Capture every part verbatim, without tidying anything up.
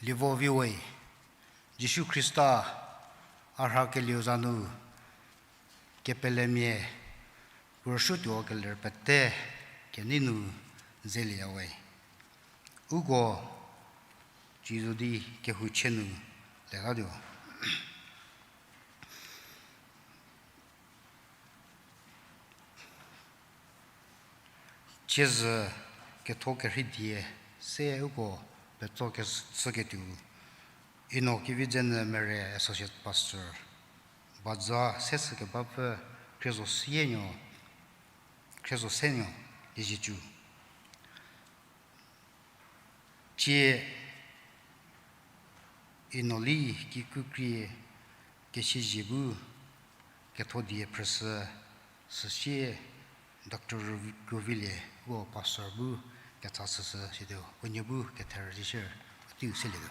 Ivo viwe, Jisu Khrista a rhakelieu za nu kepelemia puo rüsuotuo keler pete kenei nu zelieyawe. Uko cizo di kehou chie nu letatuo. Ciezü ketho kerhei die se uko petso keshüketuo, Ino Kevidzenyü Mere Associate Pastor, baza seshü kebapfü Khriezo Senuo, Khriezo Senuo Liezietsu. Cie Ino Li kikru krie kesiezhie bu ketho die phrüshü, süsie Doctor Ruvilie uko pastor bu ketsa shüshü sidi unie bu ketherü di share, a teiu selietuo.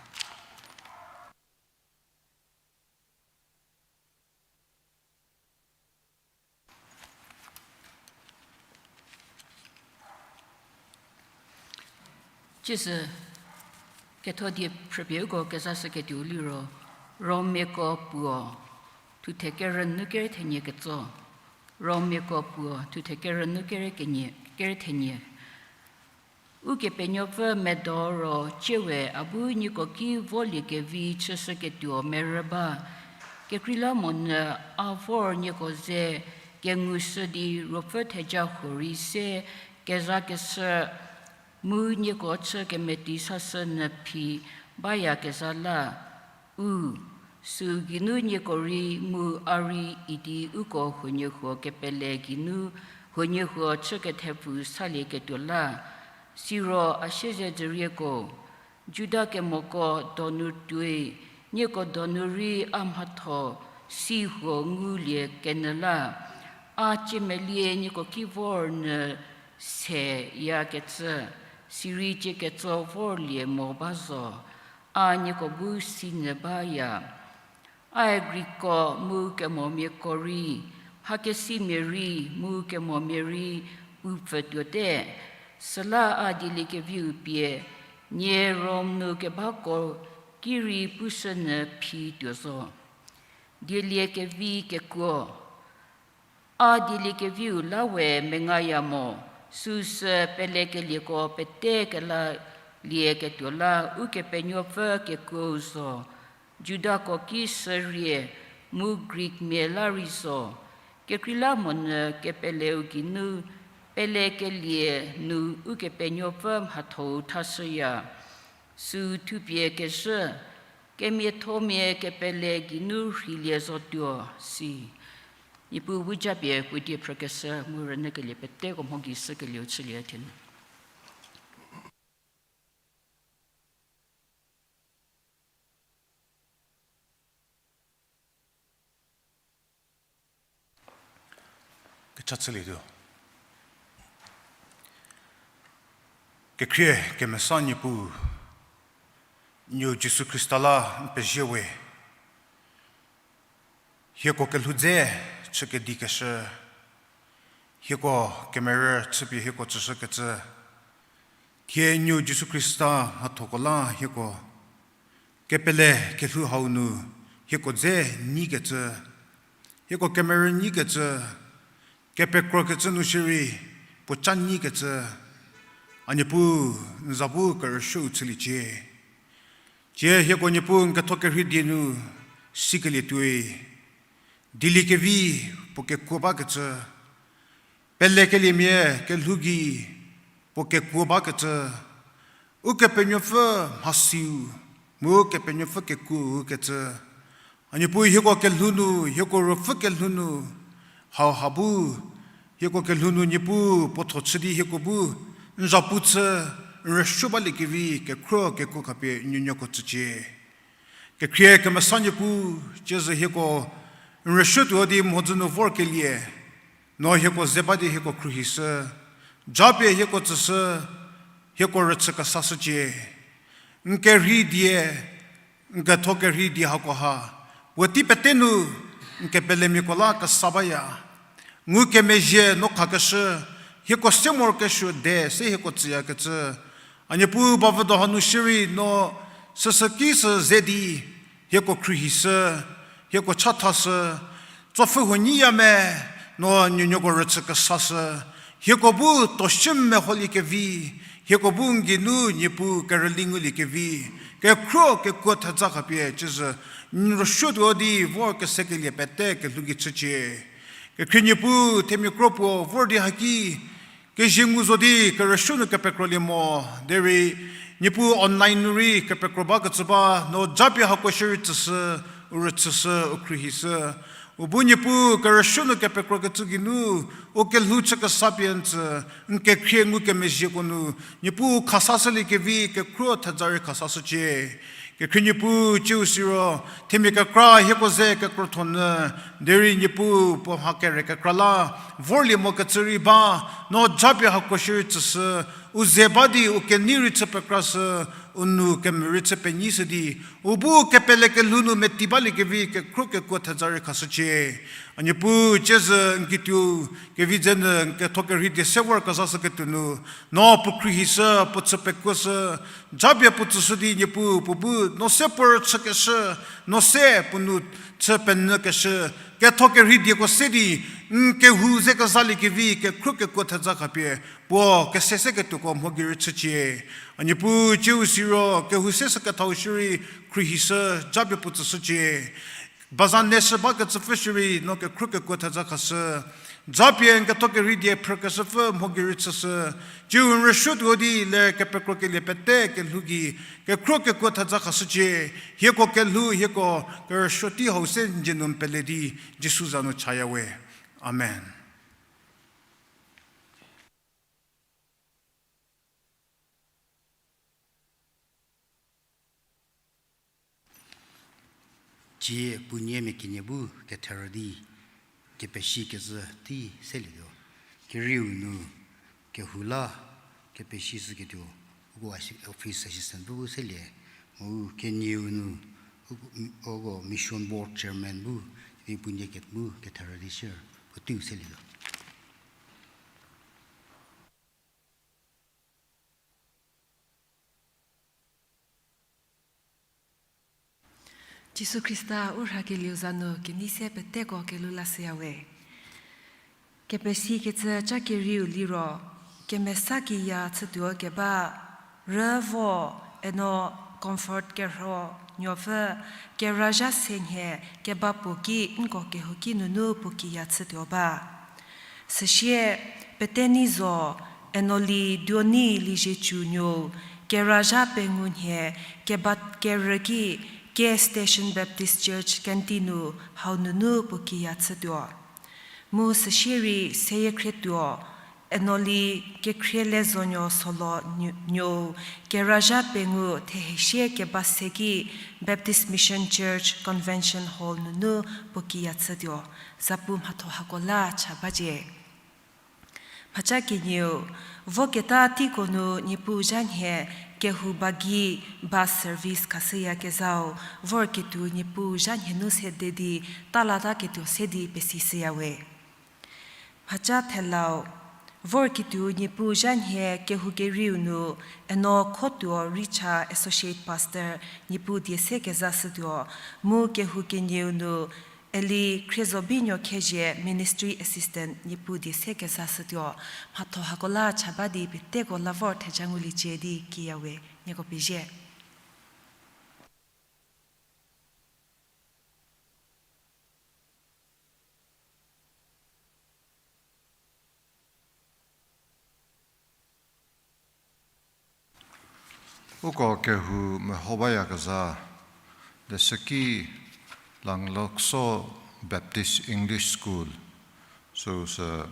Ciezü ketho die phrüpie uko kezashüketuo liro, Romiako puo, thuthe kerü nu kerethenie ketso. Romiako puo, thuthe kerü nu kerethenie, kerethenie. Ukepenuopfü medo ro ciewe a bu nieko ki voliekevi chüshüketuo merü ba. Kekreilamonyü a vor nieko ze kengushü di ruopfü theja huorei se kezhakeshü mu nieko chü kemeti sashü nyü phi bayakezha la. U, süu geinu nieko rei mu a rei idi uko huoniehuo kepele geinu huoniehuo chü kethepfu salieketuo la. Siro a siezedzürieko, Juda kemoko donu tuoi, nieko donu rei a mhatho si huo ngulie kenyü la. A ciemelie nieko ki vor nyü seyakecü, sirei cie ketso vorlie mo ba zo. A nieko bu sinyü baya. Ae Grikko mu kemomiako rei, mhakesimia rei mu kemomia rei u pfhütuote. Süla a dieliekeviu pie, nie Rom nu kebako ki rei pushünyü phi tuo zo. Dieliekevi kekuo. A dieliekeviu la we mengaya mo, süsü pelekelieko pete kelalieketuo la Ukepenuopfü kekuou zo. Judako ki shürie, mu Greekmia la rei zo. Kekreilamonyü kepeleu geinu, pelekelie nu Ukepenuopfü mhathou thashüya. Süu thupie kezhü, kemiathomia kepele geinu rheilie zotuo si. Niepuu bu japie puo die phrükeshü mu rünyükelie peteko mho gei shükelieu chülie thenu. Kecha chülietuo. Kekhrie kemesa Niepuu, Nuou Jisu Khrista la n pezie we. Hieko kelhou dze chü kedikeshü, hieko kemerü chüpie hieko tsüshükecü, thie Nuou Jisu Khrista mhathoko la hieko kepele kelhou hau nu hieko dze nyikecü, hieko kemerü nyikecü, kepekrokecü nu shierei puoca nyikecü, a Niepuu, n za bu kerüshüu chüliecie. Tie hieko Niepuu n ketho kerhei die nu sikelietuoi, dieliekevi puo kekuo bakecü, pelekeliemia kelhou gei puo kekuo bakecü, Ukepenuopfü mhasiu, mu Ukepenuopfü kekuou kecü, a Niepuu hieko kelhou nu, hieko ruopfü kelhou nu, hauha bu, hieko kelhou nu Niepuu puo tho chü di hieko bu n zapu chü, n rüsuo baliekevi kekhruo kekuo khapie n nuonuoko tsücie. Kekhrie kemesa Niepuu, ciezü hieko n rüsuo tuo di mhodzü nu vorkelie, no hieko ze ba di hieko khruohishü, japie hieko tsüshü, hieko rüchü kesashücie. N kerhei die, n ketho kerhei die hakoha, puotei pete nu n kepelemiako la kesa baya. Ngukemezhie no khakeshü, hieko se morokesuo de se hieko tsüyakecü, a Niepuu bavüdo hanu shierei no Süsü ki sü ze di, hieko khruohishü, hieko chathashü, tsopfhü huo nyiya me, no nuonuoko rüchü kesashü, hieko bu toshü meholiekevi, hieko bu n geinu Niepuu kerüli nguliekevi, kekhruo kekuo thedza khapie cüzhü, n rüsuotuo di vor kesekelie pete kelhou gei chücie. Kekhrie Niepuu, themia kro puo vor di haki, kezie ngu zo di kerüsuo nu kepekrolie mo, derei Niepuu online nu rei kepekro bakecü ba, no japie hako shierei tsüshü, u rüchüshü, u khruohishü. U bu Niepuu kerüsuo nu kepekrokecü geinu, u kelhou chü kesa pie n tsü, n kekhrie ngukemezhieko nu, Niepuu khasashüliekevi kekhruo thedza rei khasashücie. Kekhrie Niepuu ciu siro, themia kekra hieko ze kekrotho nyü, derei Niepuu puo mha kere kekra la, vorlie mokecü rei ba, no japie hako shierei tsüshü, u ze ba di u kenei rei chü pekrashü, u nou kemia rei chü penyishü di, u bu kepele kelhou nu meti baliekevi kekhruo kekuo thedza rei khashücie. A Niepuu ciezhü n kituo, kevi dze nyü n ketho kerhei die se vor kezashüketuo nu, no puo khruohishü, puo chü pekuoshü, japie puo tsüshü di Niepuu puo bu, no se puo rüchükeshü, no se puo nou chü penyükeshü, ketho kerhei dieko se di, n kehou ze kezaliekevi kekhruo kekuo thedza khapie, puo kese seketuoko mho gei rei chücie. A Niepuu ciu siro, kehou se sü kethau shierei, khruohishü, japie puo tsüshücie. Baza neshü bakecüpfü shierei, no kekhruo kekuo thedza khashü. Japie n ketho kerhei die phrükeshüpfü mho gei rei chüshü. Ciu n rüsuotuo di le kepekrokelie pete kelhou gei, kekhruo kekuo thedza khashücie. Hieko kelhou, hieko kerüsuo tei hau se n dzie nu n pele di, Jisu za nu chaya we. Amen. Cie puonie mia kenie bu ketherü di, kepesikecü tei selietuo. Kerieu nu kehou la kepesishüketuo, uko office assistant bu selie, mu kenieu nu uko mission board chairman bu, di puonie ket bu ketherü di sier, puoteiu selietuo. Jisu Khrista u rhakelieu za nu kenei se peteko kelhou lashüya we. Kepesikecü ca kerieu liro, kemesa kiya chütuo keba, rüvo, eno Comfort Kerhou Nuopfü, kerazha se nhie keba puo ki nko kehouki nunu puo kiya chütuo ba. Süsie, Peteni zo, eno Li Duoni Liezietsu Nuou, kerazha pengou nhie keba kerü ki, K Station Baptist Church canteen nu hau nunu puo kiya chütuo. Mu süsie rei seyie khrietuo, eno Li Kekhrielezonuo Solo Nuou, kerazha pengou thehesie keba se ki, Baptist Mission Church Convention Hall nunu puo kiya chütuo. Zapu mhatho hako la cha bacie. Mhaca kenieu, voketa teiko nu Niepuu zha nhie kehou ba gei bus service khashüyakezhau, vorketuo Niepuu zha nhie nu sede di, talataketuo se di pesishüya we. Mhaca thelau, vorketuo Niepuu zha nhie kehou kerieu nu, eno Khotuo Richa Associate Pastor Niepuu die se kezashütuo, mu kehou kenieu nu, Eli Khriezobinuo Khezhie Ministry Assistant Niepuu die se kezashütuo, mhatho hako la cha ba di peteko la vor theja nguliecie di kiya we, nieko pezie. Uko kehou meho bayakezha, leshüki Langlokso Baptist English School, süu sü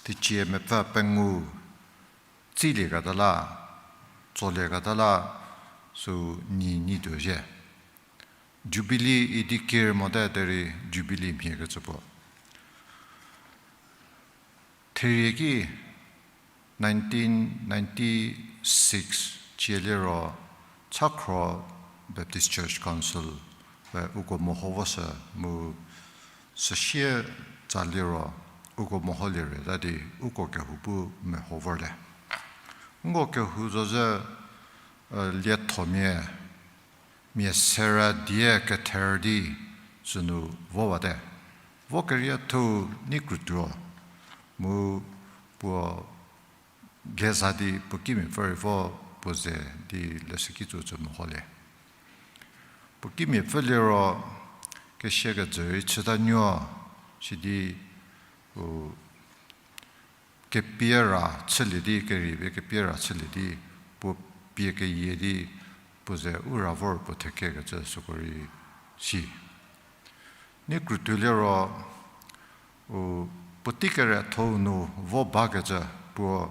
teicie mepfü pengou tsilieketa la, tsolieketa la, süu nyi nyi tuo zhie. Jubilee idi kir mote derei Jubilee mhiekecü puo. Therie ki nineteen ninety-six cie liro Chakhro Baptist Church Council-e uko meho voshü mu süsie tsa liro uko meholie reta di uko kehou bu meho vorte. Nko kehou zo zhü, liethomia, mia sera die kether di sünu vowate. Vo kerietho-u nei krütuo, mu puo geza di puo kimiapfü rei vo puo ze di leshüki tsu tsü meholie. Puo kimiapfü liro kesia kejü rei chüta nuo, sidi u kepie ra chülie di, keriepie kepie ra chülie di, puo pie keyie di, puo ze u ra vor puo thekekecü süko rei si. Nei krütuo liro, u, puotei kerietho-u nu vo bakecü, puo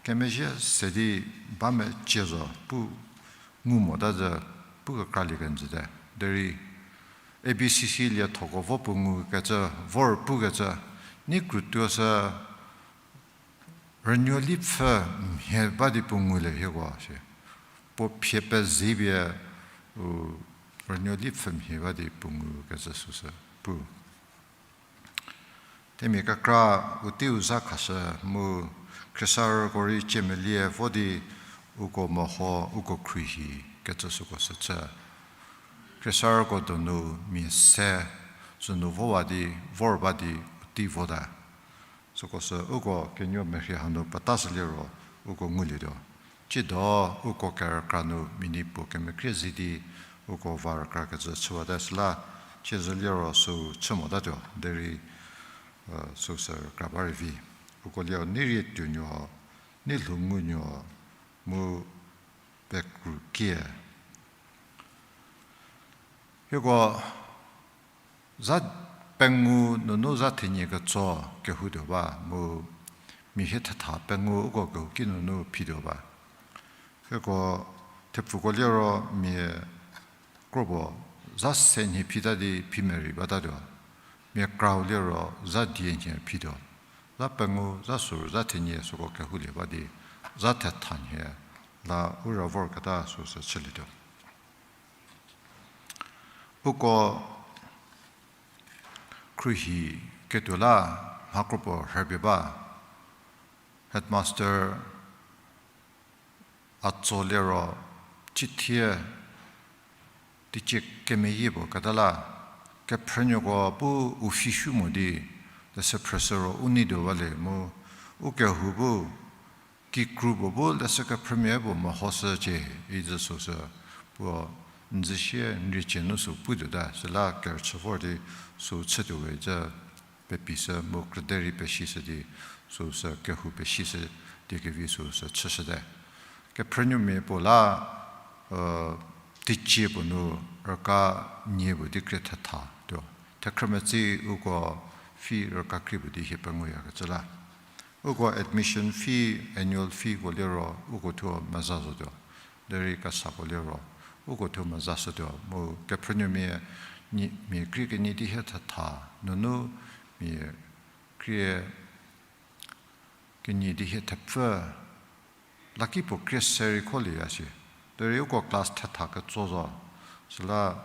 kemezhie se di ba mecie zo, pu ngu mota zü, pu kekralie kenjüte. Derei A B C C liethoko vo puo ngukecü, vor pukecü, nei krütuo sü rünuo lipfü mhie ba di puo ngulie hieko si. Puo phie pezipie, u, rünuo lipfü mhie ba di puo ngukecü süsü pu. Themia kekra u teiu zha khashü mu khriesarüko rei ciemelie vo di uko meho uko khruohi kecü süko sü chü. Khriesarüko donu mia se sünu vowa di, vor ba di u tei vota. Süko sü uko kenuo merhei hanu petashü liro uko ngulietuo. Tsiedo uko kerükra nu mia nie puo kemekrie zi di uko va rükrakecü chüwate süla, tsiezhü liro sü chü motatuo derei, süsü rükra ba rei vi. Uko liro nei rie tuonuo, nei lhou ngunuo, mu pekru kie. Hieko za pengou nunu za thenie ketso kehoutuo ba, mu mia hie thetha pengou uko kehouki nunu phituo ba. Hieko thepfuko liro mia kropuo za se nhie phita di phi merei batatuo. Mia krau liro za die nhie phituo. Za pengou, za suru, za thenie süko kehoulie ba di, za thetha nhie la u ra vorketa süsü chülietuo. Uko khruohi ketuo la mha kropuo rhüpie ba. Headmaster a tso liro, cithie teicie kemeyie puo keta la, kephrünuoko bu u fisuo mo di, leshü phrüshü ro u neituo ba le mu, u kehou bu kikru puo bu leshü kephrümia puo mehoshücie, izü süsü puo n zü sie n riecie nu sü putuota, süla kerüchü vor di sü chütuo we zü pepishü mu krüderei pesishü di süsü kehou pesishü di kevi süsü chüshüte. Kephrünuomia puo la, teicie puo nu rüka nie puo di krie thetha tuo. Thekhrümetsi uko fee rüka krie puo di hie penguyakecü la. Uko admission fee, annual feeko liro uko thuo meza zotuo. Derei kesako liro uko thuo mezashütuo. Mu kephrünuomia, mia krie kenie di hie thetha nunu mia krie kenie di hie thepfü laki puo krie se rei kholieya shi. Derei uko class thetha ketso zo. Süla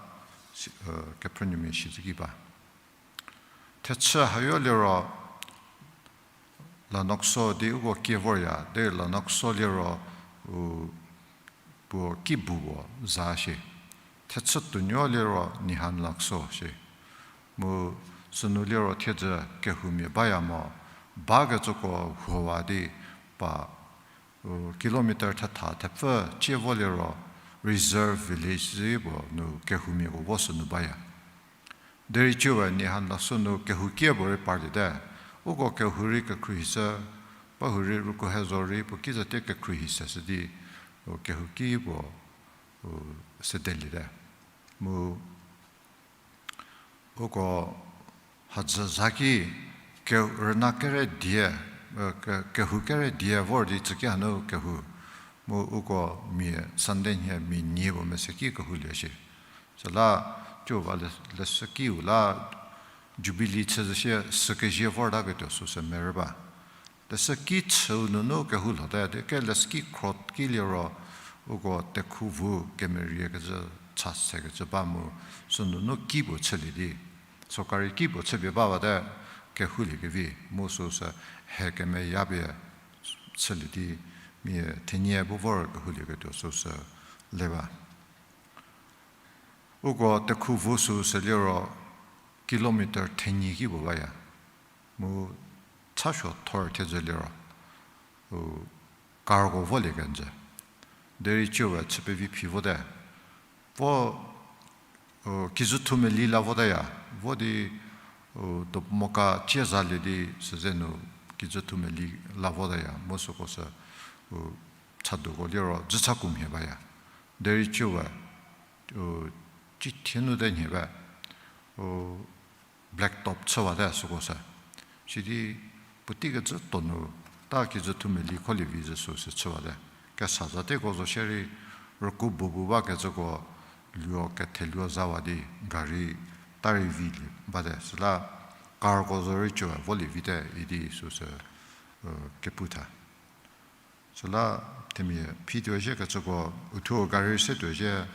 kephrünuomia shizüki ba. Thechü hayo liro Lanokso di uko kie vorya, derei Lanokso liro u puo kibu puo za shi. Thechü tuonuo liro Nihan Lakso shi. Mu sünu liro thiedzü kehoumia baya mo, bakecüko huowa di pa kilometer thetha thepfü cie vo liro reserve village zi puo nu kehoumiako vo sünu baya. Derei ciwa Nihan Lakso nu kehoukie puo rei parliete. Uko kehou rei kekhruohishü, bahurei ruko hezo rei puo ki zatie kekhruohi seshü di, u kehouki puo u sedeliete. Mu uko hadzü zaki ke-, rüna kere die, kehou kere die vor di tsüki hanu kehou. Mu uko mia Sunday nhie mia nie puo mese ki kehoulie shi. Süla ciuba le-, leshükiu la Jubilee chüzü sie sükezie vortaketuo süsü merü ba. Leshüki chüu nunu kehou lhote, derei leshüki khro ki liro uko tekhu vu kemeriekecü cha sekecü ba mu sünunu ki puo chülie di. Sorkari ki puo chüpie ba bate kehoulie kevi mu süsü he kemeyapie chülie di mia thenie bu vor kehoulieketuo süsü le ba. Uko tekhu vo sü se liro kilometer thenyi ki puo baya. Mu chasuo thor thedzü liro, u, cargo volie kenjü. Derei chüwe chü pevi phi vote. Vo, u, kijüthumeli la votaya. Vo di, u, Dopmoka cie zalie di süze nu kijüthumeli la votaya. Mu süko sü, u, chadu ko liro dzütsa kumhie baya. Derei chüwe, u, cithie nu te nhie ba, u, black top chüwate süko sü. Sidi puotei kecü tonu ta kijüthumeli kholie vi zü sü sü chüwate. Kesa zateko zo shierei rüku bu bu bakecüko luo ketheluo zawa di gari ta rei vilie bate. Süla cargo zo rei chüwe volie vite idi sü sü, u, kepu tha. Süla themia phituo zhie kecüko, uthuo gari se tuo zhie,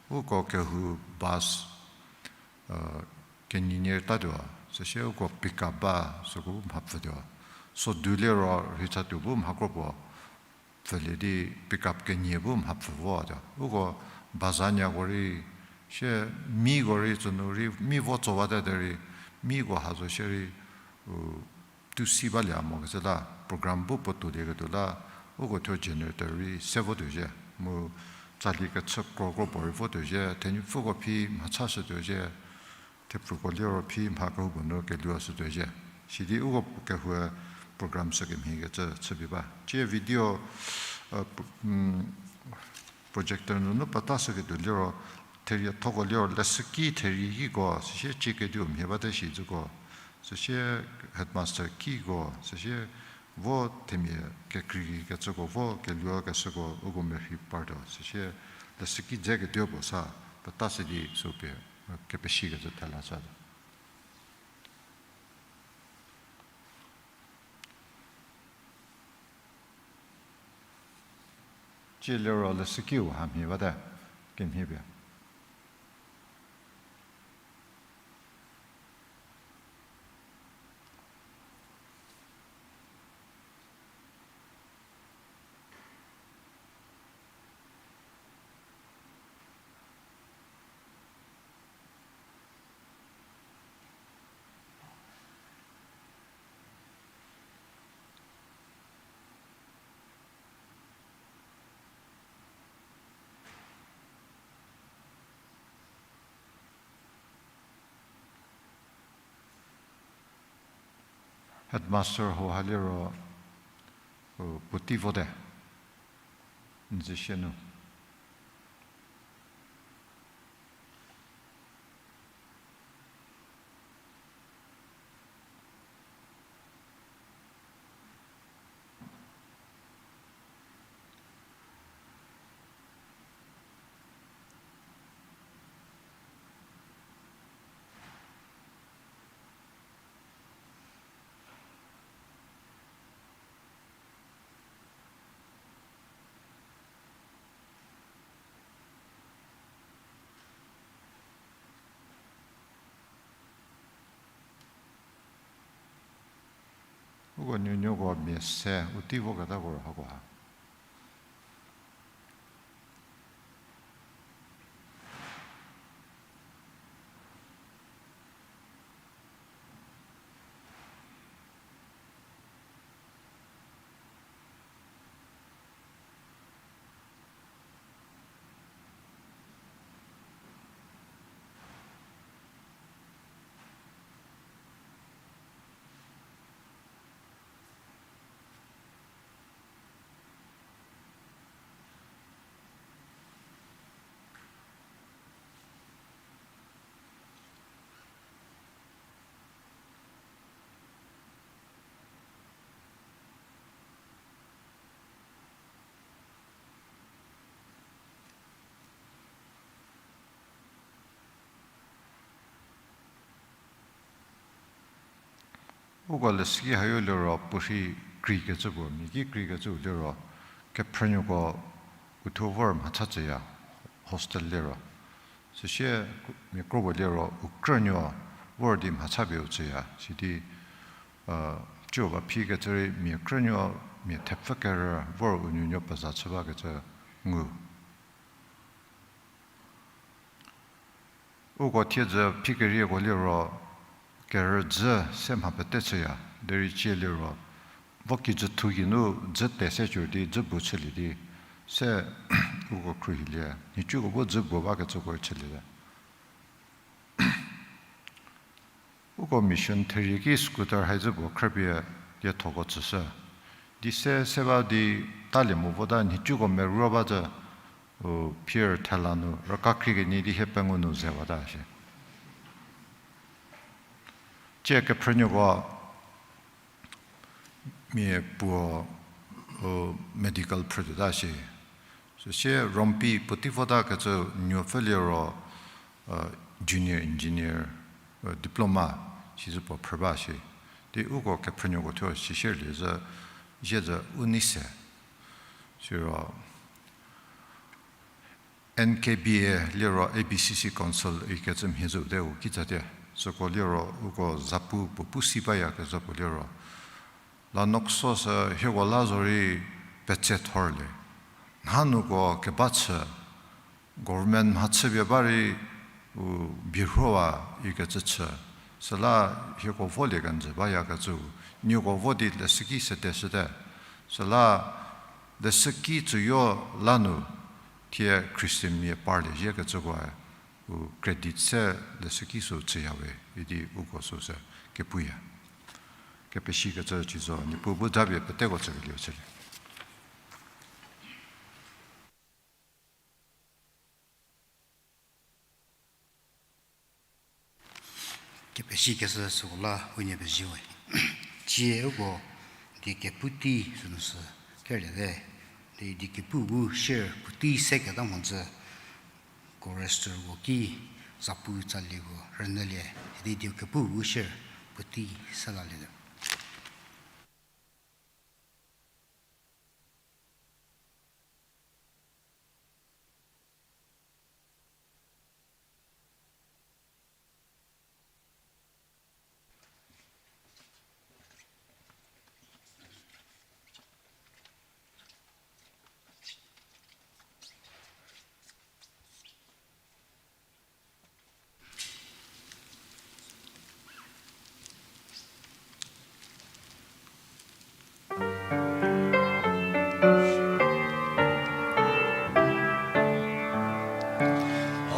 uko kehou bus, u, kenie nie ta tuo, süsie uko pickup ba süko bu mha pfütuo. Sodu liro rhei chatuo bu mha kro puo pfülie di pickup kenie bu mha pfü votuo. Uko bazanyako rei, sie miko rei tsünu rei, mi vo tsowate derei, miko ha zo shierei, u, tusi balie mokecü la, program bu puo tuolieketuo la, uko thuo generator rei se votuo zhie, mu tsali kechü kro kro puo rei votuo zhie, thenupfüko phi mhachashütuo zhie, thepfuko liro phi mha kehoupuo nu keluo shütuo zhie. Sidi uko kehoue program sü kemhiekecü chüpie ba. Cie video, projector nunu peta shüketuo liro, theriethoko liro leshüki theriekiko, süsie cie kediu mhie bate shi züko, süsie headmaster kiko, süsie vo themia kekreikecüko vo keluo keshüko uko merhei partuo, süsie leshüki dze kediu puo sa peta shü di sü pie, kepeshikecü thela sa. Cie liro leshükiu hamhie bate, kemhie pie. Headmaster hau ha liro, u, puotei vote, n zü sie nu. Uko nuonuoko mia se u tei voketako ro hako ha. Uko leshüki hayo liro puorhi kreikecü puo, mia ki kreikecüu liro, kephrünuoko uthuo vor mhacha tsüya, hostel liro. Süsie mia kro puo liro u krünuo vor di mhacha pie u tsüya, sidi, a, cio ba phikecü rei mia krünuo, mia thepfü kerü vor u nuonuo peza chü bakecü ngu. Uko thiedzü phi kerieko liro, kerüdzü se mha pete chüya, derei cie liro, vo kijüthu geinu dzü te se cü di, dzü bu chülie di, se uko khruohilie, nhicuko bu dzü bu bakecüko chülie. Uko mission therie ki scooter haizü puo khrüpie diethoko tsüshü. Di se, se ba di talie mo vota nhicuko meruo ba zü, u, pier thela nu rükakrie kenie di hie pengou nu ze bata shie. Cie kephrünuoko mia puo, u, medical phrütuota shie. Süsie Rompi puotei votakecü nuopfü liro, u, junior engineer, u, diploma, sizü puo phrü ba shie. Di uko kephrünuoko thuo sishierlie zü, zhie zü u nei se. Siro, N K B A liro A B C C Council ikecü mhie zü te u kitsatie. Süko liro uko zapu puo pu si bayakezha puo liro, la nokso sü hieko la zorei petse thorlie. Nhanuoko keba chü, government mhachüpie ba rei u birhowa ikecü chü. Süla hieko volie kenjü bayakecü, nieko vo di leshüki sede shüte. Süla leshüki tsüyo la nu thie Christian mia parlie ziekecükoe, u credit se leshüki sü chüyawe idi uko süsü kepuya. Kepesikecü cü zo, Niepuu bu japie peteko tsükelieu chülie. Kepesikecü süko la unie pezie we. Cie uko die kepu tei sünu sü kerlie te. Di die kepu bu share puotei seketa mhodzü chorus-ko ki zapu tsalieko rünyülie. Di die kepu bu share puotei se lalie te.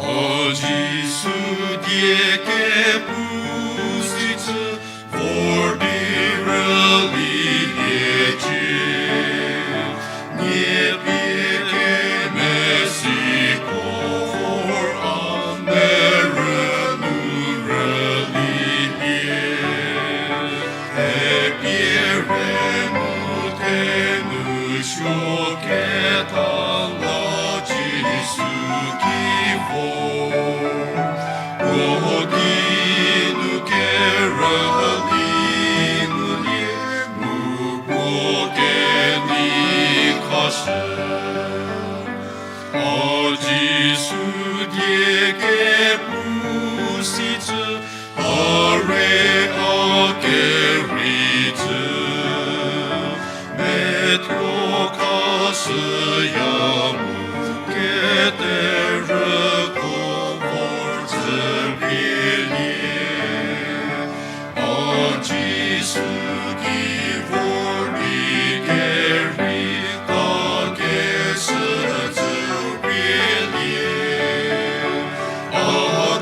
A Jisu die kepu sicü vor di rüli liecie. Nie pie kemesiko vor a merü nu rüli pie. Hie pie rei mu thenu suo keta la Jisu ki vor. Puo kinu kerüli ngulie mu puo kenei khashü. A Jisu die kepu sicü, a rei a kerei cü, methuo khashüya mu keterüko vor zü pielie. A Jisu ki vor di kerei ta kesü zü pielie. A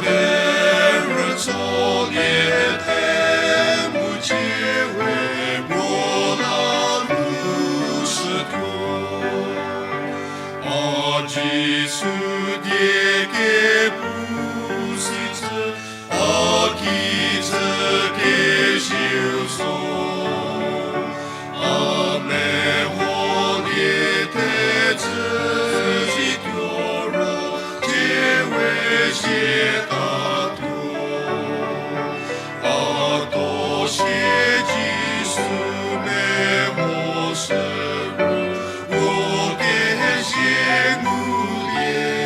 derü tsolie te mu cie we puo la nu shütuo. A Jisu die kepu sicü, a kijü kezieu zo. A meholie tecü zituo ro, cie we siatatuo. A to sie Jisu mehoshü ru, puo kezie ngulie.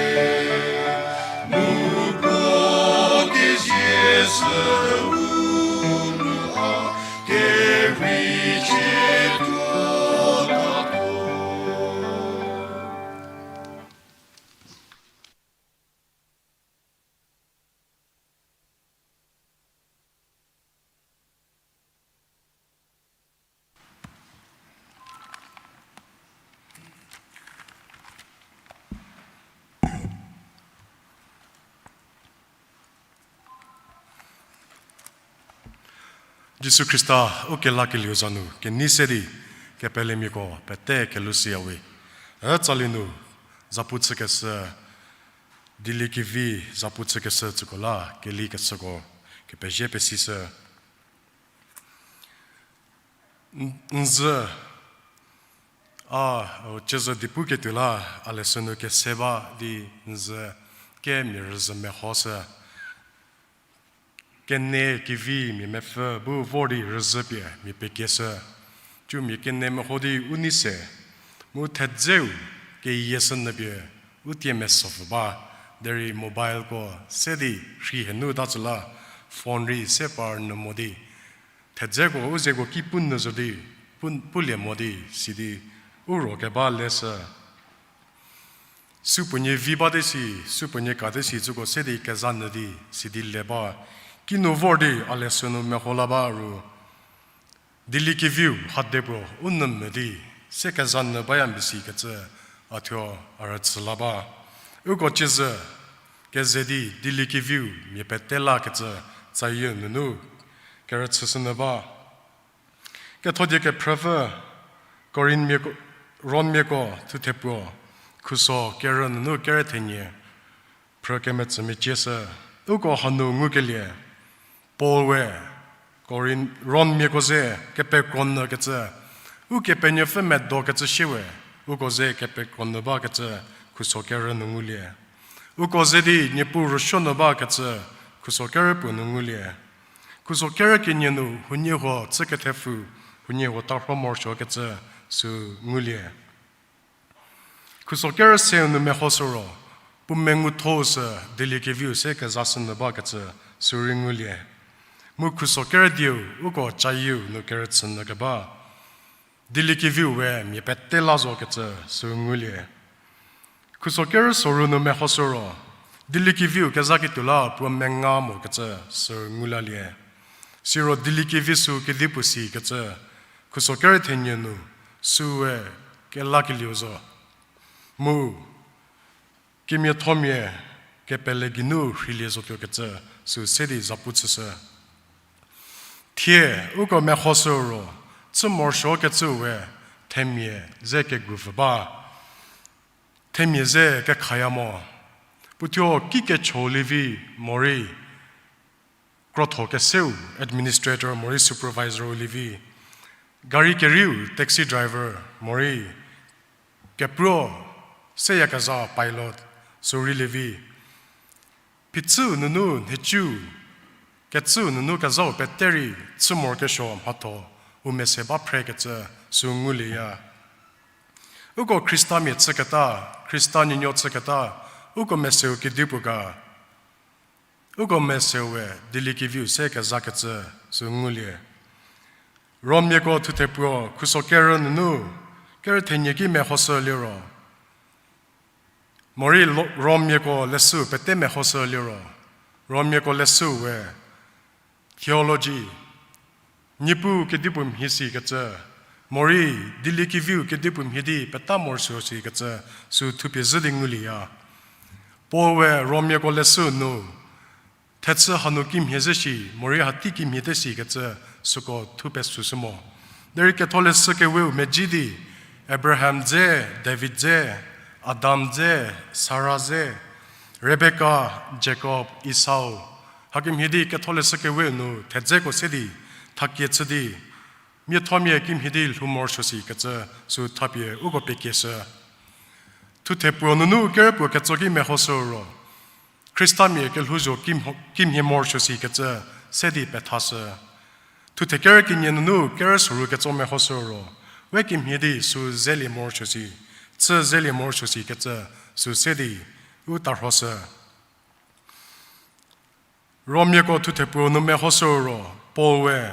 Jisu Khrista u kelakelieu za nu kenei se di, kepelemiako pete kelhou shüyawe. E tsali nu, zapu chükeshü, dieliekevi zapu chükeshü tsüko la, kelikeshüko, kepezhie pesishü. N-, nzü, a, o, ciezü di puketuo la, a leshü nu kese ba di nzü, kemia rüzhü mehoshü. Kene kevi mia mepfü bu vor di rüzhü pie mia pekieshü. Cü mia kene meho di u nei se. Mu thedzeu keyieshü nyü pie u tie mesopfü ba. Derei mobileko se di rhi henu ta tsü la, phone rei se par nyü mo di. Thedzeko u zeko ki pu nyü zo di, pu, pulie mo di, sidi u ro keba leshü. Supuonie vi bate si, supuonie kate si, tsüko se di keza nyü di, sidi le ba. Kinu vor di a leshü nu meho la ba ru. Dieliekeviu hadepuo u nyü mvü di, se keza nyü baya mbi sikecü, a thuo a rüchü la ba. Uko ciezü, keze di dieliekeviu mia pete lakecü, tsayieu nunu, kerüchüshü nyü ba. Kethodie kephrüpfü, Korinmiako, Rommiako thuthe puo, khuso kerü nunu kerü thenie, phrü kemetsü mecieshü, uko hanu ngukelie, Paul we, Korin, Rommiako ze kepekro nyü kecü, Ukepenuopfü medokecü shie we, uko ze kepekro nyü bakecü, khuso kerü nu ngulie. Uko ze di Niepuu rüsuo nyü bakecü, khuso kerü puo nu ngulie. Khuso kerü kenie nu huoniehuo chü kethepfu, huoniehuo tarho morosuokecü, sü ngulie. Khuso kerü seu nu mehoshü ro, puo mengutho-u sü dieliekeviu se kezashü nyü bakecü, sü rei ngulie. Mu khuso kerü dieu uko cayieu nu kerüchü nyü keba, dieliekeviu we mia pete la zokecü, sü ngulie. Khuso kerü soru nu mehoshü ro, dieliekeviu kezaketuo la puo menga mokecü, sü ngulalie. Siro dieliekevi sü kedipuo sikecü, khuso kerü thenie nu, süe kelakelieu zo. Mu, kemiathomia kepele geinu rheilie zotuokecü, sü se di zapu chüshü. Thie, uko mehoshü ro, chü morosuokecü we, themia ze kegupfü ba. Themia ze kekhaya mo. Puothuo ki kecho lievi morei, krotho keseu administrator morei supervisor lievi, gari kerieu taxi driver morei, kepruo seyakezha pilot sü rei lievi, phichüu nunu nhicu, kecüu nunu kezhau pete rei chü morokesuo mhatho u mese ba phrekecü sü ngulieya. Uko Khristamia chüketa, Khrista nuonuo chüketa, uko meseu kedipuo ga, uko meseu we dieliekeviu se kezakecü sü ngulie. Rommiako thuthe puo khuso kerü nunu, kerü thenie ki mehoshü liro, morei lo-, Rommiako leshüu pete mehoshü liro, Rommiako leshüu we theology, Niepuu kedipuo mhie sikecü, morei dieliekeviu kedipuo mhie di peta morosuo sikecü, sü thupie zhü di ngulieya. Paul we Rommiako leshüu nu, thechü hanu kimhie ze shi, morei hatei kimhie te sikecü, süko thu pesüshü mo. Derei ketholeshü keweu medzi di, Abraham dze, David dze, Adam dze, Sara dze, Rebeka, Jakob, Esau, hakemhie di ketholeshü keweu nu thedzeko se di, thakie chü di, miathomia kimhie di lhou morosuo sikecü, sü thapie uko pekieshü. Thuthe puo nunu kerü puo ketso ki mehoshü ro, Khristamia kelhouzho kimho-, kimhie morosuo sikecü, se di pethashü. Thuthe kerü kenie nunu kerü soru ketso mehoshü ro, we kimhie di sü zelie morosuo si, chü zelie morosuo sikecü, sü se di u tarhoshü. Rommiako thuthe puo nu mehoshü ro, Paul we,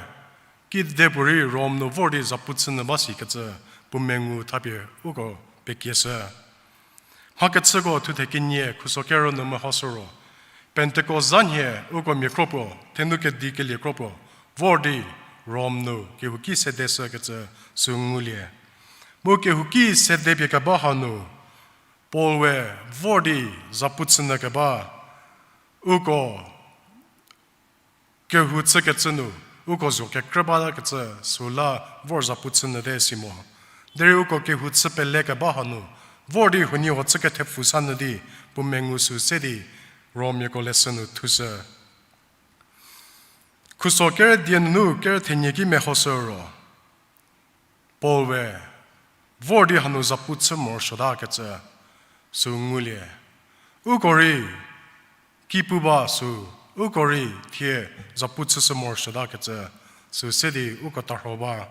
kidepuorei Rom nu vor di zapu chü nyü ba sikecü, puo mengu thapie uko pekieshü. Mhakechüko thuthe kenie khuso kerü nu mehoshü ro, Pentecost zanhie uko mia kro puo, thenu kedi kelie kro puo, vor di Rom nu kehouki sedeshükecü sü ngulie. Mu kehouki sede pie keba hanu, Paul we vor di zapu chü nyü keba, uko kehou chükecü nu, uko zo kekrü bakecü süla vor zapu chü nyüte si mo. Derei uko kehou chü pele keba hanu, vor di huoniehuo chü kethepfu sa nyü di, puo mengu sü se di, Romiako leshü nu thushü. Khuso kerü die nunu kerü thenie ki mehoshü ro, Paul we, vor di hanu zapu chü morosuotakecü, sü ngulie. Uko rei, ki pu ba sü, uko rei thie zapu chüshü morosuotakecü, sü se di uko tarho ba.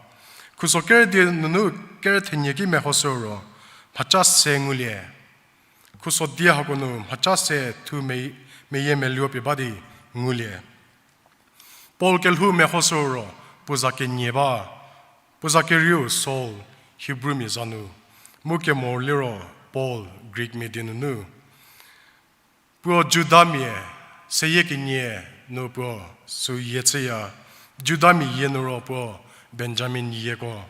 Khuso kerü die nunu kerü thenie ki mehoshü ro, mhaca se ngulie. Khuso die hako nu mhaca se thu me-, meyie meluo pie ba di ngulie. Paul kelhou mehoshü ro, puo za kenie ba, puo za kerieu Saul, Hebrewmia za nu, mu kemo liro Paul, Greekmia die nunu. Puo Judamia, seyie kenie nu puo sü yie chüya, Judamia yie nu ro puo Benjamin yieko,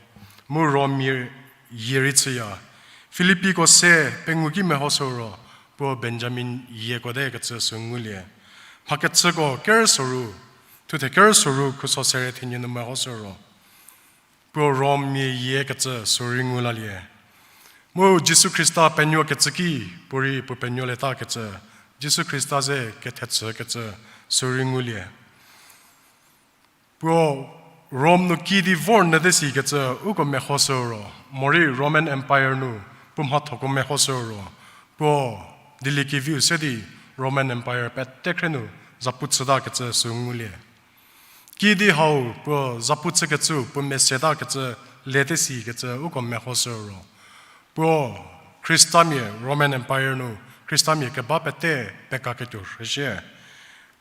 mu Rommia yie rei chüya. Filippiko se pengou ki mehoshü ro, puo Benjamin yieko te kecü sü ngulie. Mhakechüko kerü soru, thuthe kerü soru khuso sere thenie nu mehoshü ro, puo Rommia yiekecü sü rei ngu lalie. Mu Jisu Khrista penuokecü ki, puorei puo penuolietakecü, Jisu Khrista ze kethechükecü sü rei ngulie. Puo Rom nu kiüdi vor nyüte sikecü uko mehoshü ro, morei Roman Empire nu puo mhathoko mehoshü ro, puo dieliekeviu se di Roman Empire pete khre nu zapu chütakecü sü ngulie. Kiüdi hau puo zapu chükecü, puo mesetakecü, lete sikecü uko mehoshü ro, puo Khristamia Roman Empire nu Khristamia keba pete pekaketuo rhüshie.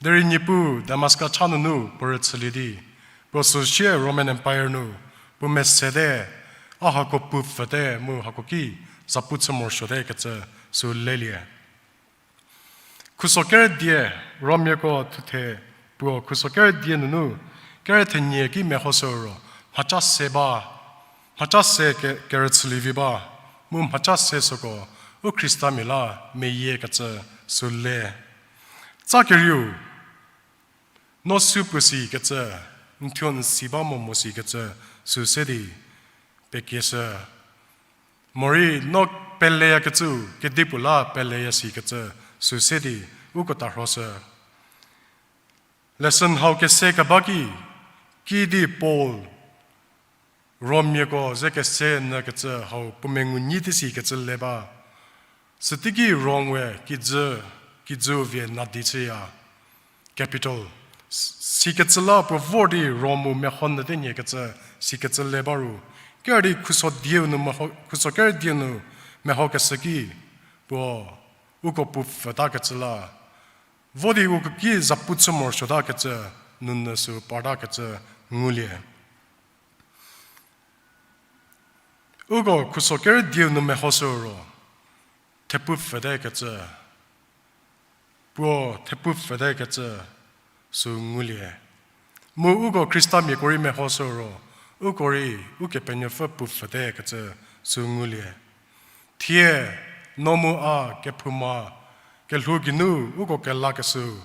Derei Niepuu Damaska cha nunu puo rüchülie di, puo süsie Roman Empire nu puo mesete, a hako pupfüte mu hako ki zapu chü morosuote kecü sü lelie. Khuso kerü die, Romiako thuthe puo khuso kerü die nunu kerü thenie ki mehoshü ro, mhaca se ba, mhaca se ke-, kerüchülievi ba, mu mhaca se süko u Khristamia la meyiekecü sü le. Tsa kerieu, no sü puo sikecü, n thuo n si ba mo mo sikecü sü se di pekieshü. Morei no peleyakecü, kedipuo la peleya sikecü sü se di uko tarhoshü. Lesson hau kese keba ki, kiüdi Paul Romiako ze kese nyükecü hau puo mengu nyi te sikecü le ba. Süteiki Rom we kijü, kijü vie nadi chüya, capital. S-, sikecü la puo vor di Rom-u meho nyüte nyikecü, sikecü le ba ru. Kerü di khuso dieu nu meho, khuso kerü dieu nu mehokeshü ki, puo uko pupfütakecü la, vo di uko ki zapu chü morosuotakecü, nunu sü partakecü ngulie. Uko khuso kerü dieu nu mehoshü ro, thepupfüte kecü, puo thepupfüte kecü sü ngulie. Mu uko Khristamiako rei mehoshü ro, uko rei Ukepenuopfü pupfüte kecü sü ngulie. Thie, no mu a kephouma, kelhou geinu uko kelakeshüu,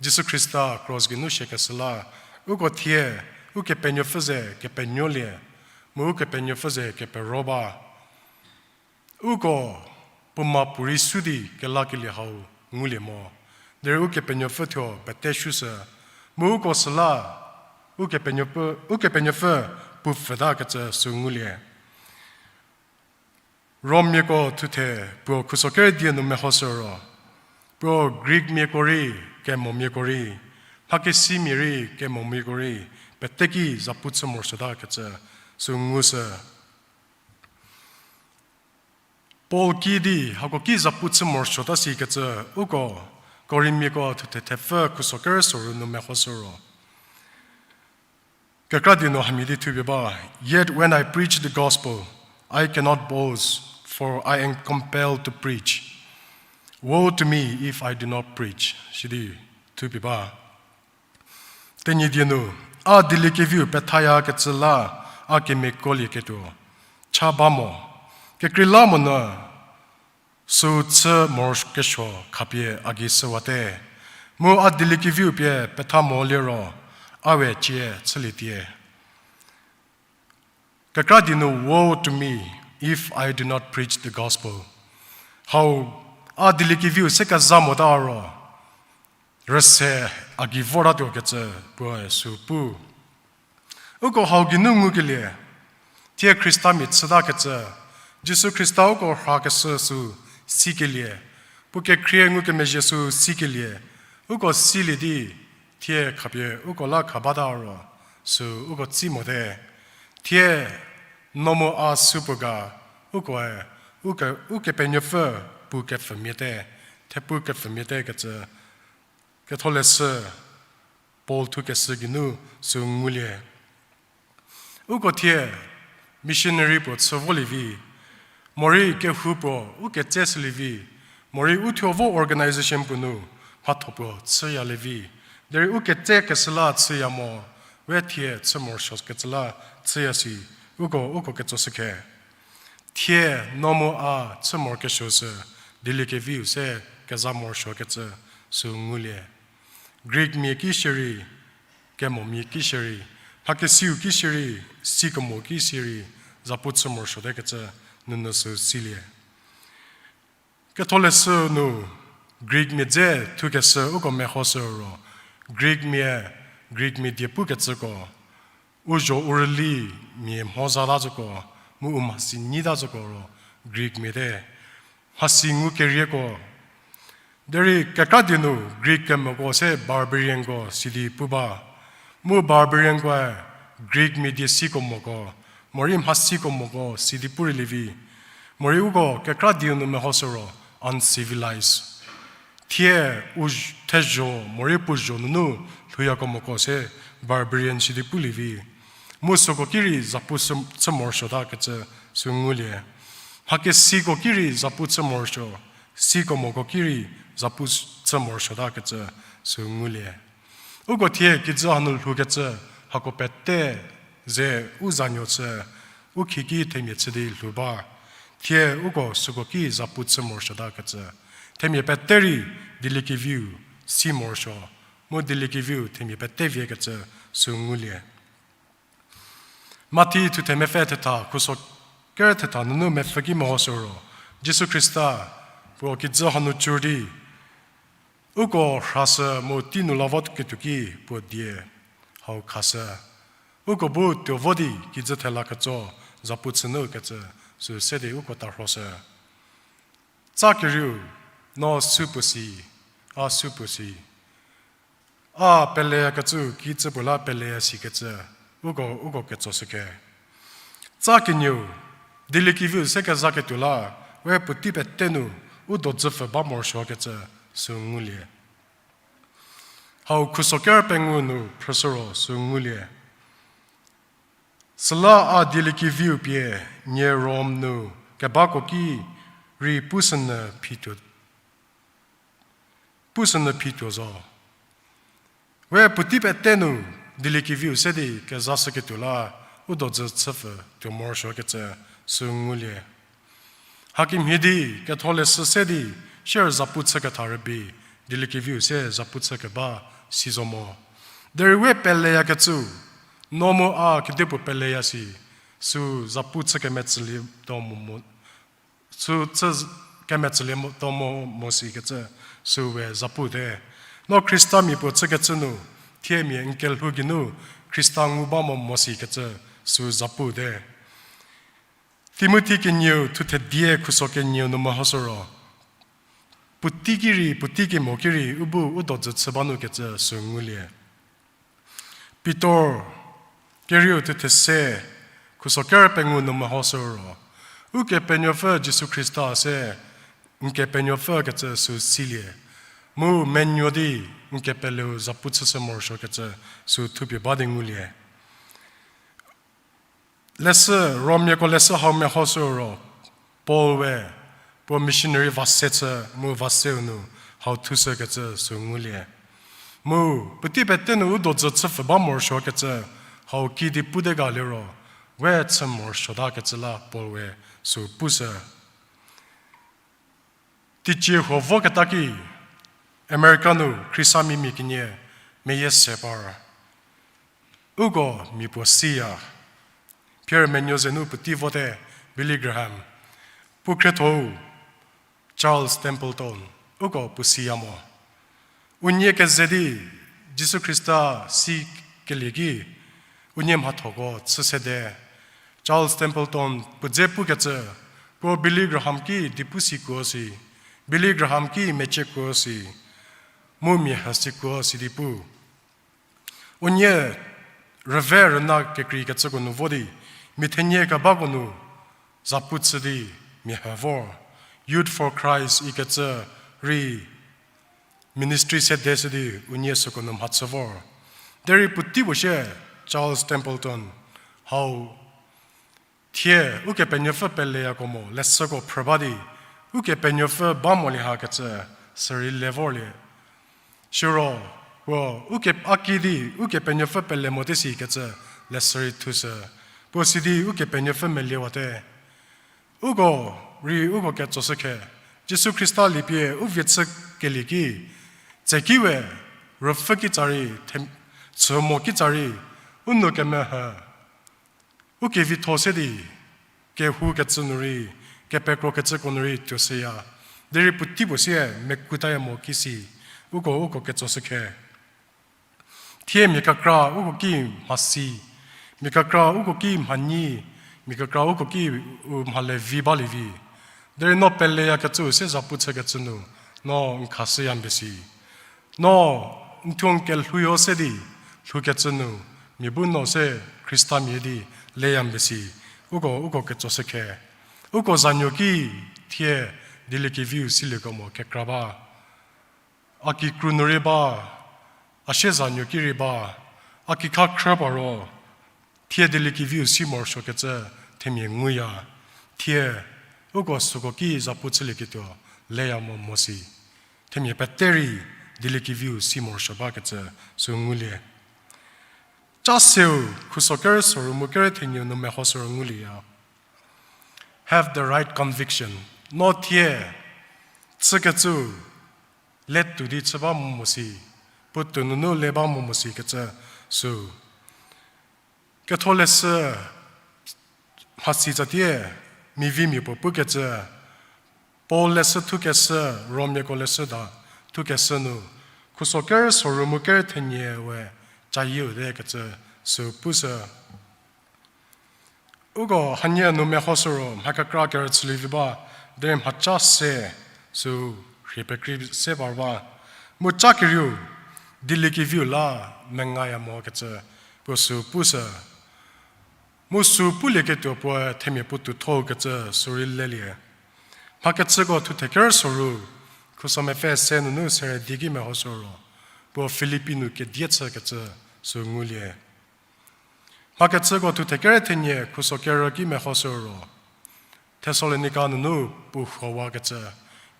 Jisu Khrista cross geinu shiekeshü la, uko thie, Ukepenuopfü ze kepenuolie, mu Ukepenuopfü ze kepero ba. Uko puo ma puorei su di kelakelie hau ngulie mo. Derei Ukepenuopfü thuo pete sushü. Mu uko süla, Ukepenuopfü, Ukepenuopfü pupfütakecü sü ngulie. Rommiako thuthe puo khuso kerü dieu nu mehoshü ro, puo Greekmiako rei, kemomiako rei, mhakesimia rei, kemomiako rei, pete ki zapu chü morosuotakecü sü ngushü. Paul kiüdi hako ki zapu chü morosuota sikecü uko Korinmiako thuthe thepfü khuso kerü soru nu mehoshü ro, kekra die nu hamhie di thupie ba, Yet when I preach the gospel, I cannot boast, for I am compelled to preach. Woe to me if I do not preach, sidi thupie ba. Tenyidie nu, a dieliekeviu pethayakecü la a kemiakolieketuo cha ba mo. Kekreilamonyü süu chü morokesuo khapie a gei shüwate. Mu a dieliekeviu pie petha mo liro, a we cie chülietie. Kekra di nu, woe to me if I do not preach the gospel. Hau, a dieliekeviu se keza mota ro, rüse a gei vortatuo kecü puoe sü pu. Uko hau geinu ngukelie, thie Khristamia chütakecü, Jisu Khrista uko rhakeshü sü sikelie, puo kekhrie ngukemezhie sü sikelie, uko silie di, thie khapie uko la kha bata ro, sü uko tsei mote. Thie no mu a supuo ga, ukoe, uke, Ukepenuopfü pu kepfhümia te, thepu kepfhümia te kecü, Ketholeshü Paul thukeshü geinu sü ngulie. Uko thie missionary puo chü volie vi, morei kehou puo u ketse shülie vi, morei u thuo vo organization puo nu mhatho puo chüyalie vi, derei u ketsekeshü la chüya mo, we thie chü morosuokecü la chüya si, uko, uko ketsoshükhe. Thie no mu a chü morokesuo sü, dieliekeviu se keza morosuokecü sü ngulie. Greekmia ki shierei, kemomia ki shierei, mhakesiu ki shierei, sikemo ki shierei, zapu chü morosuotekecü nunu sü silie. Ketholeshü nu Greekmia dze thukeshü uko mehoshü ro, Greekmia, Greekmia die pukecüko, u zho u rüli mia mhoza ta zoko, mu u mhasi nyi ta zoko ro Greekmia te. Mhasi ngukerieko. Derei kekra die nu Greek kemoko se barbarianko sidi pu ba. Mu barbariankoe Greekmia die siko moko, morei mhasiko moko sidi pu rei lie vi. Morei uko kekra die nu mehoshü ro uncivilized. Thie u z-, thezho, morei puo zho nunu lhouyako moko se barbarian sidi pulie vi. Mu süko ki rei zapu chü, chü morosuotakecü sü ngulie. Mhakesiko ki rei zapu chü morosuo, siko moko ki rei zapu chü morosuotakecü sü ngulie. Uko thie kijü hanu lhoukecü hako pete ze u zanuo chü, u khieki themia chü di lhou ba. Thie uko süko ki zapu chü morosuotakecü, themia pete rei dieliekeviu si morosuo, mu dieliekeviu themia pete viekecü sü ngulie. Mathi thuthe mepfü thetha, khuso ker thetha nunu mepfü ki mehoshü ro, Jisu Khrista puo kijü hanu cür di, uko rhashü mu tei nu la voketuo ki puo die hau khashü. Uko bu tuo vo di kijü thela ketso zapu chü nu kecü sü se di uko tarhoshü. Tsa kerieu, no supuo si, a supuo si. A peleyakecü kijü puo la peleya sikecü, uko, uko ketsoshüke. Tsa kenieu, dieliekeviu se kezaketuo la, we puotei pete nu u dodzüpfü ba morosuokecü sü ngulie. Hau khuso ker pengou nu phrüshü ro sü ngulie. Süla a dieliekeviu pie nie Rom nu kebako ki rei pushünyü phituo, pushünyü phituo zo. We puotei pete nu dieliekeviu se di kezashüketuo la u dodzü chüpfü tuo morosuokecü sü ngulie. Hakemhie di ketholeshü se di sier zapu chüketha rübei, dieliekeviu se zapu chükeba si zo mo. Derei we peleyakecü, no mu a kedipuo peleya si, sü zapu chü kemetsülietuo mo, mo, sü chü z-, kemetsülietuo mo, mo sikecü, sü we zapu te. No Khristamia puo chükecü nu, thiemia n kelhou geinu Khrista ngu ba mo mo sikecü, sü zapu te. Timothi kenieu thuthe die khuso kenieu nu mehoshü ro, puotei ki rei, puotei kemo ki rei, u bu u dodzü chü ba nu kecü sü ngulie. Pitor kerieu thuthe se khuso ker pengou nu mehoshü ro, Ukepenuopfü Jisu Khrista se n Kepenuopfü kecü sü silie. Mu menuo di n kepeleu zapu chüshü morosuokecü sü thupie ba di ngulie. Leshü, Romiako leshü hau mehoshü ro, Paul we, puo missionary va se chü mu va seu nu hau thushükecü sü ngulie. Mu, puotei pete nu u dodzü chüpfü ba morosuokecü, hau kidi pute ga liro, we chü morosuotakecü la Paul we sü pushü. Teicie huo voketa ki, America nu Khristamia mia kenie meyie se par. Uko mia puo siya. Pier menuo zenu puotei vote Billy Graham. Puo khriethou Charles Templeton. Uko puo siya mo. Unie keze di Jisu Khrista sikelie ki, unie mhathoko chü sede. Charles Templeton puo dze pukecü, puo Billy Graham ki di pu si kuo si, Billy Graham ki mecie kuo si, mu mia hü si kuo si di pu. Unie rüve rüna kekreikecüko nu vo di, mia thenie kebako nu zapu chü di mia hü vor. Youth for Christ ikecü rei ministry sede shü di unie süko nu mhachü vor. Derei puotei puo sie Charles Templeton hau thie Ukepenuopfü peleyako mo leshüko phrü ba di, Ukepenuopfü ba molie hakecü sürei le vorlie. Siro, puo, uke, a ki di, Ukepenuopfü pele mote sikecü leshürei thushü. Puo si di Ukepenuopfü meliewate. Uko rei uko ketsoshükhe, Jisu Khrista liepie u vie chükelie ki, tseki we, ruopfü kitsa rei, them-, chü mo kitsa rei, u nou kemehü, u kevitho se di, kehoukecü nu rei, kepekrokecüko nu rei tuoshüya. Derei puotei puo sie mekutaya mo kisi, uko uko ketsoshükhe. Thie mia kekra uko ki mhasi, mia kekra uko ki mhanyi, mia kekra uko ki u mhale vi balie vi. Derei no peleyakecüu se zapu chükecü nu, no n khashüya mbesi. No n thuo n kelhouyo se di lhoukecü nu, mia bu no se Khristamia di leya mbesi, uko uko ketsoshükhe. Uko zanuo ki thie dieliekeviu siliekemo kekra ba. A kikru nu rei ba, a siezanuo ki rei ba, a kikha khrü ba ro, thie dieliekeviu si morosuokecü themia nguya, thie uko süko ki zapu chülieketuo leya mo mo si. Themia pete rei dieliekeviu si morosuo bakecü sü ngulie. Ca seu khuso kerü soru mu kerü thenieu nu mehoshü ro ngulieya. Have the right conviction. No thie chükecü le tuo di chü ba mo mo si, puo tuo nunu le ba mo mo sikecü sü. Ketholeshü mhasi tsatie, mivimia puo pukecü, Paul leshü thukeshü, Romiako leshüda thukeshü nu, khuso kerü soru mu kerü thenie we cayieu te kecü sü pushü. Uko hanie nu mehoshü ro mha kekra kerüchülie vi ba, derei mhaca se sü rhie pekrei se par ba. Mu ca kerieu, dieliekeviu la mengaya mokecü puo sü pushü. Mu sü pulieketuo puoe themia puo tuothokecü sü rei lelie. Mhakechüko thuthe kerü soru, khuso mepfü se nunu sere di ki mehoshü ro, puo Filipi nu kedie chükecü sü ngulie. Mhakechüko thuthe kerü thenie khuso kerü ki mehoshü ro, Thessalonika nunu puo huowakecü,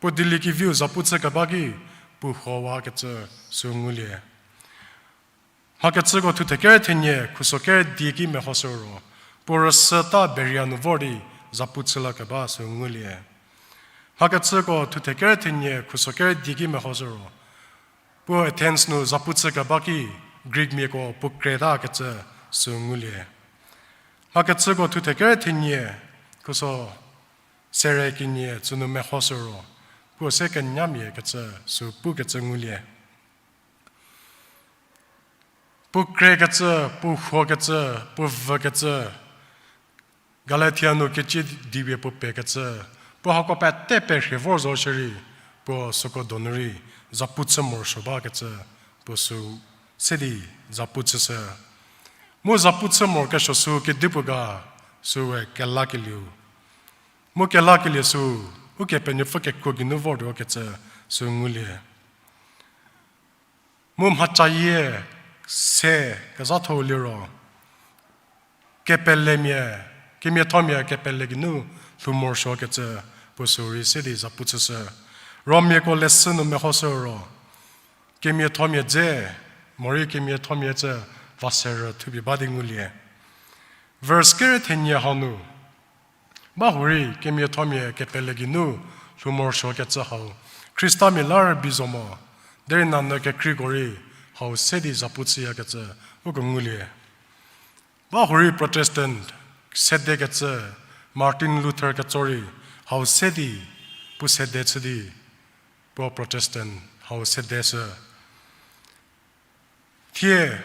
puo dieliekeviu zapu chükeba ki puo huowakecü sü ngulie. Mhakechüko thuthe kerü thenie khuso kerü die ki mehoshü ro, puo rüsüta Beria nu vor di zapu chü lakeba sü ngulie. Mhakechüko thuthe kerü thenie khuso kerü die ki mehoshü ro, puo Athens nu zapu chükeba ki Greekmiako puo kretakecü sü ngulie. Mhakechüko thuthe kerü thenie khuso sere kenie tsünu mehoshü ro, puo se kenyamia kecü sü pukecü ngulie. Puo krekecü, puo huokecü, puo vükecü, Galatia nu kecie diepie puo pekecü, puo hako pete perhie vor zo shierei, puo süko donu rei zapu chü morosuo bakecü, puo sü se di zapu chüshü. Mu zapu chü morokesuo sü kedipuo ga, süe kelakelieu. Mu kelakelie sü, Ukepenuopfü kekuo geinu vortuo kecü sü ngulie. Mu mhacayie se kezhatho liro, kepelemia, kemiathomia kepele geinu lhou morosuokecü puo sü rei se di zapu chüshü. Romiako leshü nu mehoshü ro, kemiathomia dze, morei kemiathomia cü va serü thupie ba di ngulie. Verse kerü thenie hau nu, bahurei kemiathomia kepele geinu lhou morosuokecü hau, Khristamia la rübei zo mo, derei nanyü kekreiko rei hau se di zapu chüyakecü uko ngulie. Ba hurei Protestant sedekecü, Martin Luther ketso rei hau se di, puo sede chü di, puo Protestant hau sede shü. Thie,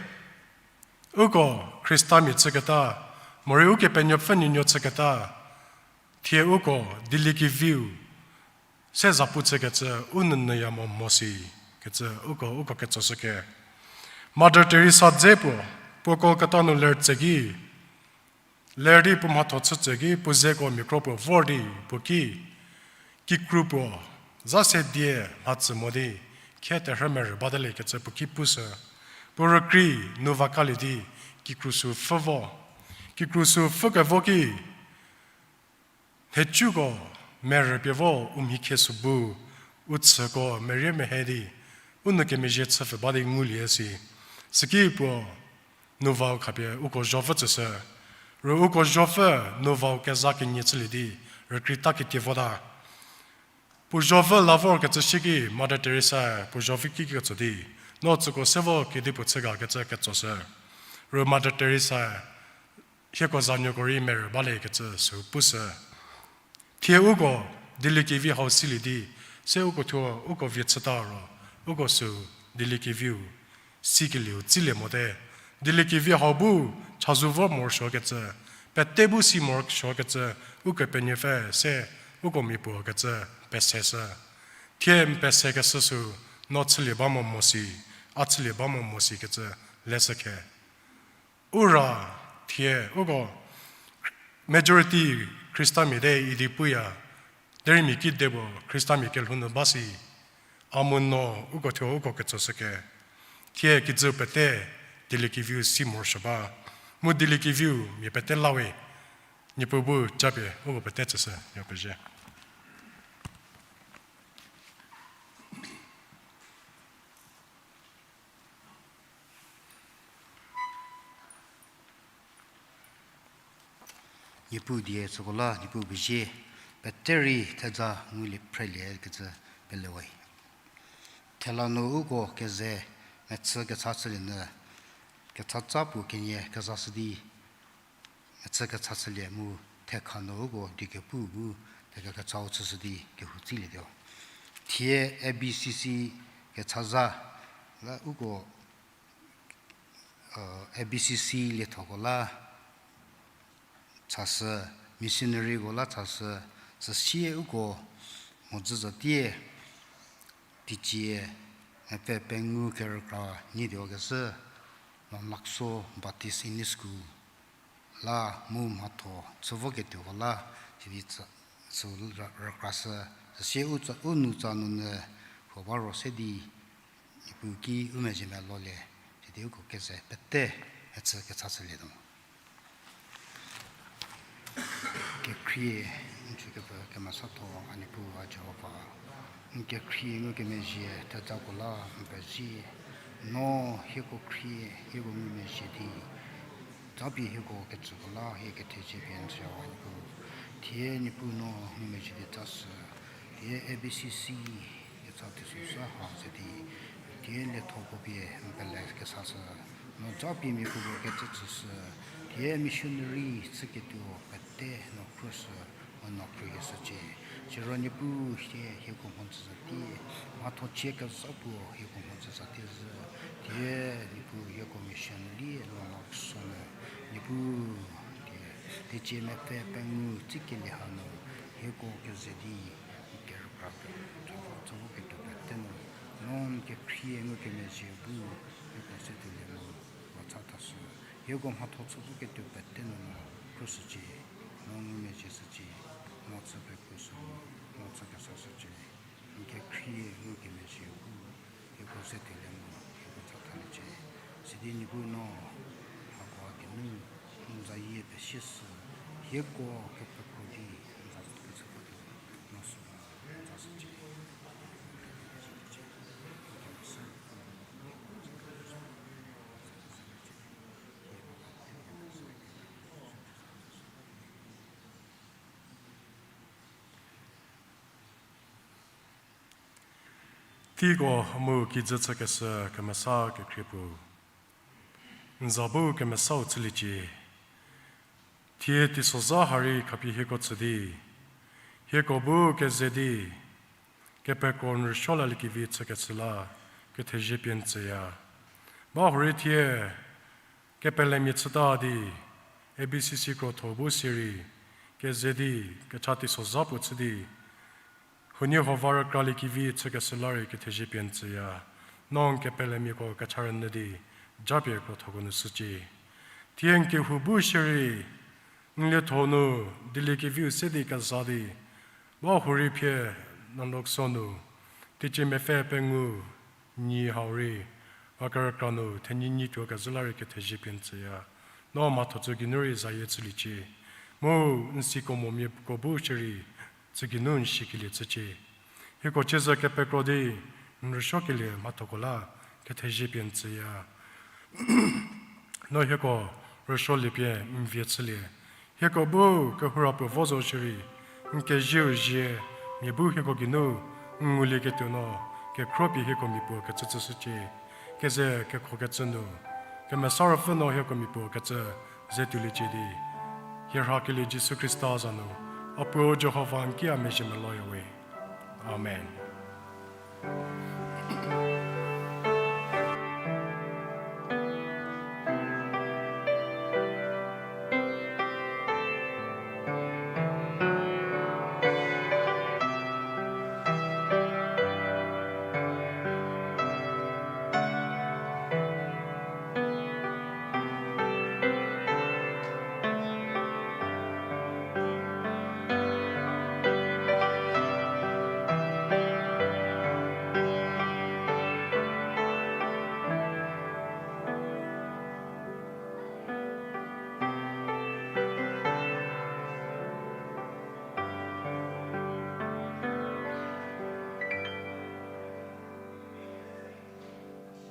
uko Khristamia chüketa, morei Ukepenuopfü nuonuo chüketa, thie uko Dieliekeviu se zapu chükecü u nounyüya mo mo si kecü uko, uko ketsoshüke. Mother Teresa dze puo, puo Kolkata nu ler tse ki, ler di puo mhatho chü tse ki, puo zeko mia kro puo vor di puo ki, kikru puo za se die mhatsü mo di, khie terhü merü bate le kecü puo ki pushü. Puo rükrie nu vakalie di, kikru sü pfhü vo. Kikru sü pfhü kevo ki, nhicuko merü pie vo u mhikhie sü bu, u chüko merie mehe di, u nou kemezhie chüpfü ba di ngulie si. Süki puo nu vau khapie uko zopfü tsüshü. Ru uko zopfü nu vau keza kenie chülie di, rükrieta ketie vota. Puo zopfü la vorkecü shie ki Mother Teresa puo zopfü ki ketso di, no tsüko se vo kedipuo chü ga kecü ketsoshü. Ru Mother Teresa hieko zanuoko rei merü bale kecü sü pushü. Thie uko Dieliekevi hau silie di, se uko thuo uko vie chüta ro, uko sü Dieliekeviu sikelieu tsilie mote. Dieliekevi hau bu chazou vo morosuokecü, pete bu si morosuokecü, Ukepenuopfü se uko mia puo kecü peseshü. Thie n pesekeshü sü no chülie ba mo mo si, a chülie ba mo mo si kecü leshü khe. U ra thie uko majority Khristamia te idi puya, derei mia kide puo Khristamia kelhou nu ba si, a mu no uko thuo uko ketsoshüke. Thie kijü pete Dieliekeviu si morosuo ba, mu Dieliekeviu mia pete la we. Niepuu bu japie uko pete tsüshü, niepuu pezie. Niepuu die süko la, Niepuu pezie, pete rei theja ngulie phrelie kecü pele we. Thela nu uko keze mechü kecha chülie nyü, kechatsa puo kenie kezashü di, mechü kecha chülie mu thekha nu uko die kepu bu thekha kechau chüshü di kehou tsilietuo. Thie A B C C kechazha la uko, A B C C liethoko la chashü, missionaryko la chashü, süsie uko mhodzü zatie teicie mepfü pengou kerükra nyie tuokeshü, Nonakso Baptist English School la mu mhatho chü voketuoko la, sidi tsü, sü rükrashü, süsie u tsa, u nou tsa nunu huo ba ro se di, Niepuu ki u mezhie melolie, sidi uko keze pete mechü kecha chülietuo. Kekhrie, n chükepfü kemesatho a Niepuu a Jihova, n kekhrie ngukemezhie thejako la n pezie, no hieko khrie, hieko ngumezhie di, japie hieko ketsüko la hie kethezie pie n tsüya we Niepuu. Thie Niepuu no ngumezhie di tsashü, thie A B C C kecha teisozha ha ze di, thie liethoko pie n pele kesashü, no japie mia puo kecü tsüshü, thie missionary chüketuo pete no khrüshü, mu no khrühieshücie. Siro Niepuu hie, hieko mhodzü zatie, mhatho chie kezha puo hieko mhodzü zatie zhü, thie Niepuu hieko mission lie Nonakso nu, Niepuu, thie, teicie mepfü pengou tsikelie hanu, hieko keze di, kerükra, tsüvo, tsüvoketuo pete nu, no n kekhrie ngukemezhie bu, hieko se tuolie mu, puo cha thashü, hieko mhatho chü voketuo pete nu no khrüshücie, no ngumezhie shücie, no chü pekuo shü, no chü kesashücie, n kekhrie ngukemezhie bu, hieko se tuolie mu, hieko cha thaliecie, sidi Niepuu no, hako a geinu, n zayie pesie shü, hieko kepekro di, n za kechü votuo, no süu, n za shücie. Teiko mu kijü chükeshü kemesa kekhrie puo, n za bu kemesau chüliecie. Thie teisozha ha rei khapie hieko tsü di, hieko bu keze di, kepekro n rüsuo laliekevi chükeshü la, kethezie pie n tsüya. Bahurei thie, kepelemia chüta di, A B C C krotho bu sirei, keze di, kecha teisozha puo chü di, huoniehuo va rükraliekevi chükeshü la rei kethezie pie n tsüya. No n kepelemiako kecha rünyü di, japie krothoko nu shücie. Thie n kehou bu shierei, n lietho nu, dieliekeviu se di keza di, bahurei phie, n rükso nu, teicie mepfü pengou, nyi hau rei, va kerükra nu, thenyi nyi tuo kezhü la rei kethezie pie n tsüya. No mhatho tsü geinu rei zayie chüliecie. Mu n siko momiako bu shierei, tsü geinu n shikelie chücie. Hieko ciezü kepekro di, n rüsuokelie mhathoko la, kethezie pie n tsüya. No hieko rüsuoliepie n vie chülie. Hieko bu kehoura puo vo zo shierei, n kezieu zie, mia bu hieko geinu, n ngulieketuo no, kekhropie hieko mia puo kecü chüshücie. Keze kekhokecü nu, Kemesa Ruopfü no hieko mia puo kecü ze tuoliecie di. Hie rhakelie Jisu Khrista za nu, a puo Jihova n ki a mezhie meloya we. Amen.